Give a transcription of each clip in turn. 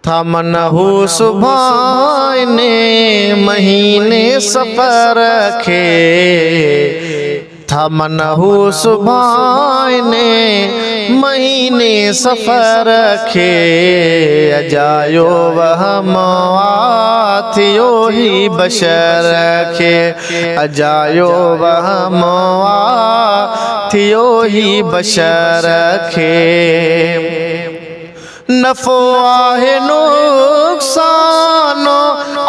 था मन हू सुभाणे महीने सफ़र खे, था मन हू सुभाणे महीने सफ़र खे, अजायो वहम आ थियो ही बशर खे, अजायो वहम आ थियो ही बशर खे। नफ़ो आहे नुक़सान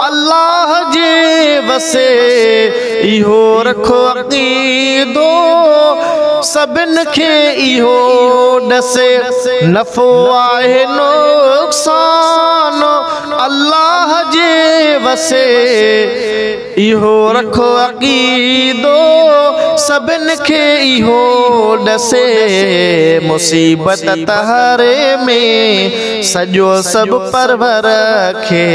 अल्लाह जे वसे, इहो रखो अक़ीदो सभिनि खे इहो ॾसे। नफ़ो आहे नुक़सान अल्लाह जे वसे, इहो रखो अक़ीदो सभिनि खे इहो ॾसे। मुसीबत तहरे में सॼो सभु परवर खे,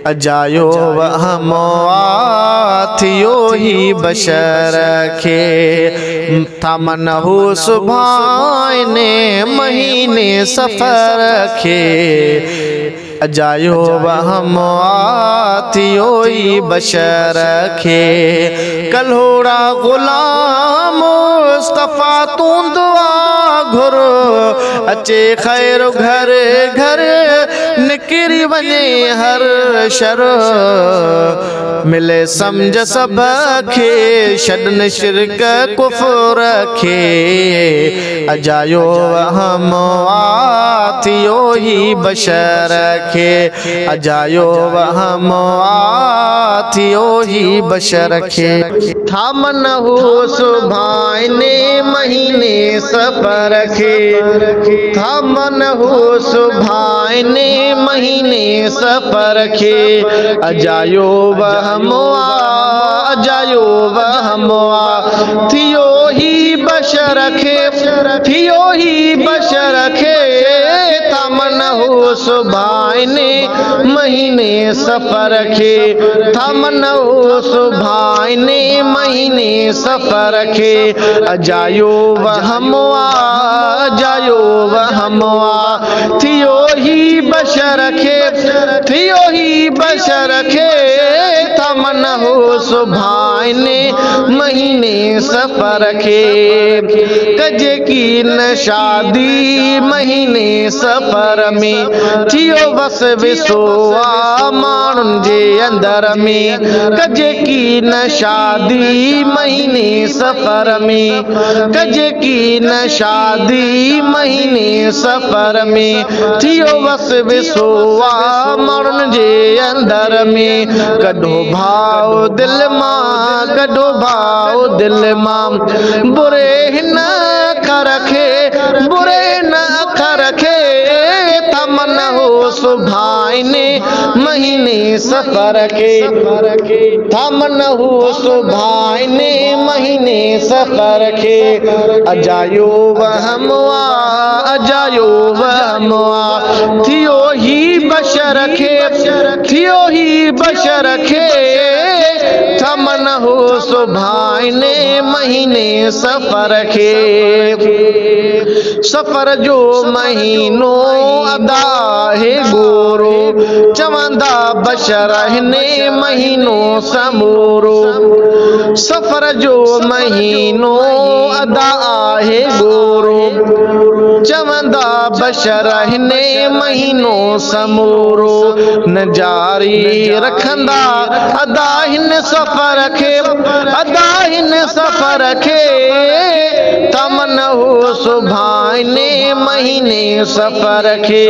अजायो वहम आ थियो ही बशर खे। था मन हू सुभाणे महीने सफ़र खे, अजायो वहम आ थियो ही बशर खे। कल्होड़ा ग़ुलाम मुस्तफ़ा तूं दुआ घुर, अचे ख़ैर घर घर निकिरी वञे हर शर। मिले सम्झ सभ खे छॾनि शिरक कुफर खे, अजायो वहम आ थियो ही बशर खे, अजायो वहम आ थियो ही बशर खे। था मन हू सुभाणे महीने सफ़र खे, था मन हू सुभाणे महीने सफ़र खे, अजायो वहम आ अजायो वहम आ थियो ही बशर खे, थियो ही बशर खे। था मन हू सुभाणे महीने सफ़र खे, था मन हू सुभाणे महीने सफ़र खे, अजायो वहम आ अजायो वहम आ थियो ही बशर खे, थियो ही बशर खे। था मन हू सुभाणे महीने सफ़र खे, कजे की न शादी महीने सफ़र में, थियो बस विसो आ माण्हुनि जे अंदर में। कजे की न शादी महीने सफ़र में, कजे की न शादी महीने सफ़र में, थियो बस विसो आ माण्हुनि जे अंदर में। कढो भाव दिल मां, कढो भाव दिल मां, बुरे हिन अखर खे, बुरे हिन अखर खे। था मन हू सुभाणे महीने सफ़र खे, था मन हू सुभाणे महीने सफ़र खे, अजायो वहम आ अजायो वहम आ थियो ही बशर खे, थियो ही बशर खे। था मन हू सुभाणे महीने सफ़र खे, सफ़र जो महीनो अदा आहे गोरो, चवंदा बशर हिने महीनो समूरो। सफ़र जो महीनो अदा आहे गोरो, चवंदा बशर हिने महीनो समूरो। न जारी रखंदा अदा हिन सफ़र खे, अदा हिन सफ़र खे। था मन हू सुभाणे महीने सफ़र खे,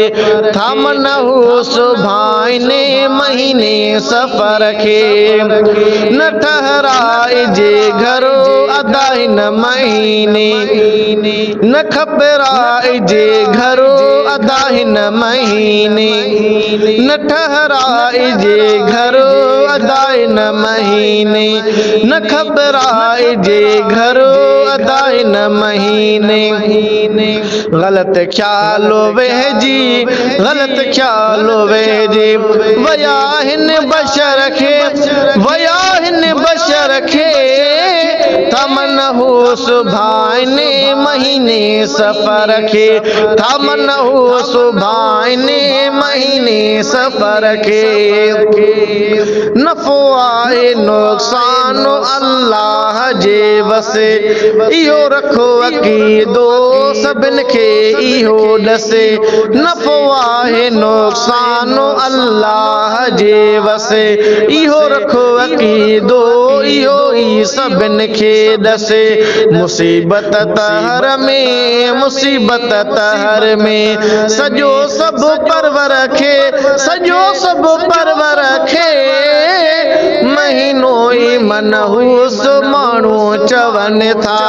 था मन हू सुभाणे महीने सफ़र खे। न ठहराइजे घरो अदा हिन महीने, न खपराइजे घरो अदा हिन महीने, न ठहराइजे घरो अदा हिन महीने, न खपराइजे घरो अदा हिन महीने। ग़लति ख़्याल वेजी, ग़लति ख़्याल वेजी, वया हिन बशर खे, वया हिन बशर खे। था मन हू सुभाणे مهيني صفر کي، ٿا منحوس ڀائن مهيني صفر کي. نفعو آهي نقصان الله جي وس، اهو رکو عقيدو سڀني کي اهو ڏس. نفعو آهي نقصان الله جي وس، اهو رکو عقيدو اهو ئي سڀني کي ڏس. مصيبت تهر ۾، مصيبت تهر ۾، سڄو سڀ پرور کي، سڄو سڀ پرور کي. مهينو ئي منحوس ماڻهو چون ٿا،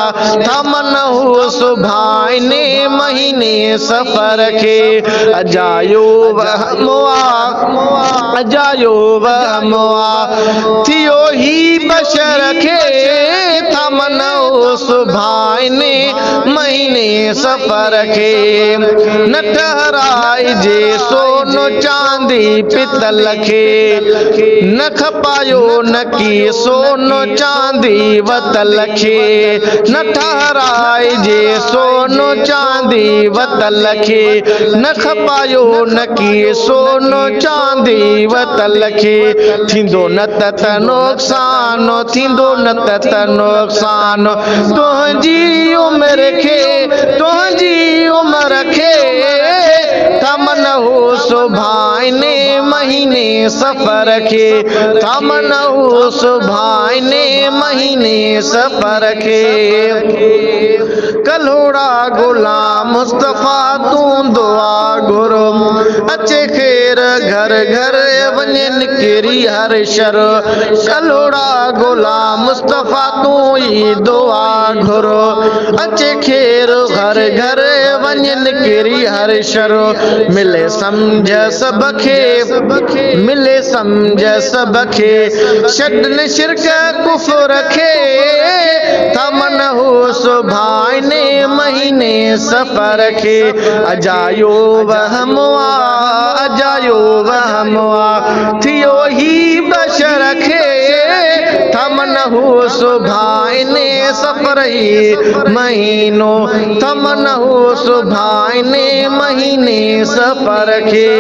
ٿا منحوس ڀائن مهيني صفر کي. اجايو وهم آ، اجايو وهم آ، ٿيو هي بشر کي، ٿا منحوس ڀائن مهيني صفر کي. نه ٺهرائجي سون چاندي پتل کي، نه کپايو نه ڪي سون چاندي وتل کي. نه ٺهرائجي سون چاندي وتل کي، نه کپايو نه ڪي سون چاندي وتل کي. ٿيندو نه ته نقصان، ٿيندو نه ته نقصان تنهنجي عمر کي، تنهنجي عمر کي. ٿا منحوس ڀائن مهيني صفر کي، ٿا منحوس ڀائن مهيني صفر کي. ڪلهوڙا غلام مصطفيٰ تون دعا گهر، اچي خير گهر گهر، وڃي نڪري هر شر. ڪلهوڙا غلام مصطفيٰ تون ئي دعا گهر، اچي خير گهر گهر، وڃي نڪري هر شر. ملي سمجهه سڀ کي، ملي سمجهه سڀ کي، ڇڏن شرڪ ڪفر کي. ٿا منحوس ڀائن مهيني صفر کي. اجايو وهم آ، اجايو وهم آ، ٿيو هي بشر کي، ٿا منحوس ڀائن صفر ئي مهينو، ٿا منحوس ڀائن مهيني صفر کي.